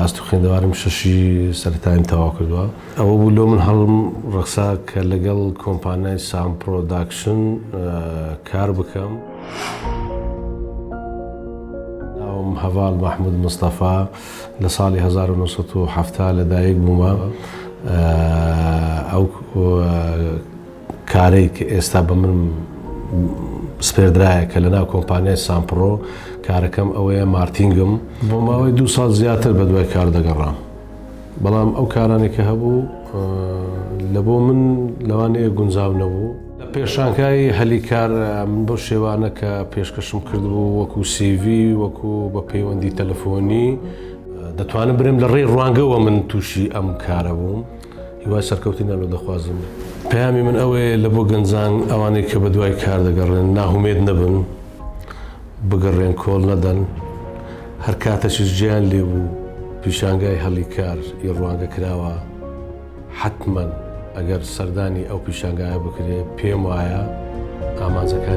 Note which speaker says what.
Speaker 1: ئاستی خوێندەوارم شەشی سەرەتاییم تەواو کردووە. ئەوە بوو لۆ من هەڵم ڕەخسا کە لەگەڵ کۆمپانیای سام پرۆداکشن کار بکەم. ناوم هەڤاڵ مەحمود مستەفا، لە ساڵی 1970 لەدایک بوومە. ئەو کارەی کە ئێستا بە من سپێردرایە کە لەناو کۆمپانیای سامپڕۆ کارەکەم ئەوەیە مارتینگم. بۆ ماوەی دوو ساڵ زیاتر بەدوای کار دەگەڕام، بەڵام ئەو کارانەی کە هەبوو لە بۆ من لەوانەیە گونجاو نەبوو. لە پێشانگای هەلی کار من بەو شێوانە کە پێشکەشم کردبوو وەکو سیڤی، وەکو بە پەیوەندی تەلەفۆنی، دەتوانم برێم لە ڕێی ڕوانگەوە من تووشی ئەم کارە بووم. هیوای سەرکەوتنیان لۆ دەخوازم. پەیامی من ئەوەیە لە بۆ گەنجان ئەوانەی کە بەدوای کار دەگەڕێن ناهومێد نەبن، بگەڕێن کۆڵ نەدەن، هەر کاتەکیش جێیان لێ بوو پیشانگای هەلی کار ی ڕوانگە کراوە، حەتمەن ئەگەر سەردانی ئەو پیشانگایە بکرێ پێم وایە ئامانجەکانیان.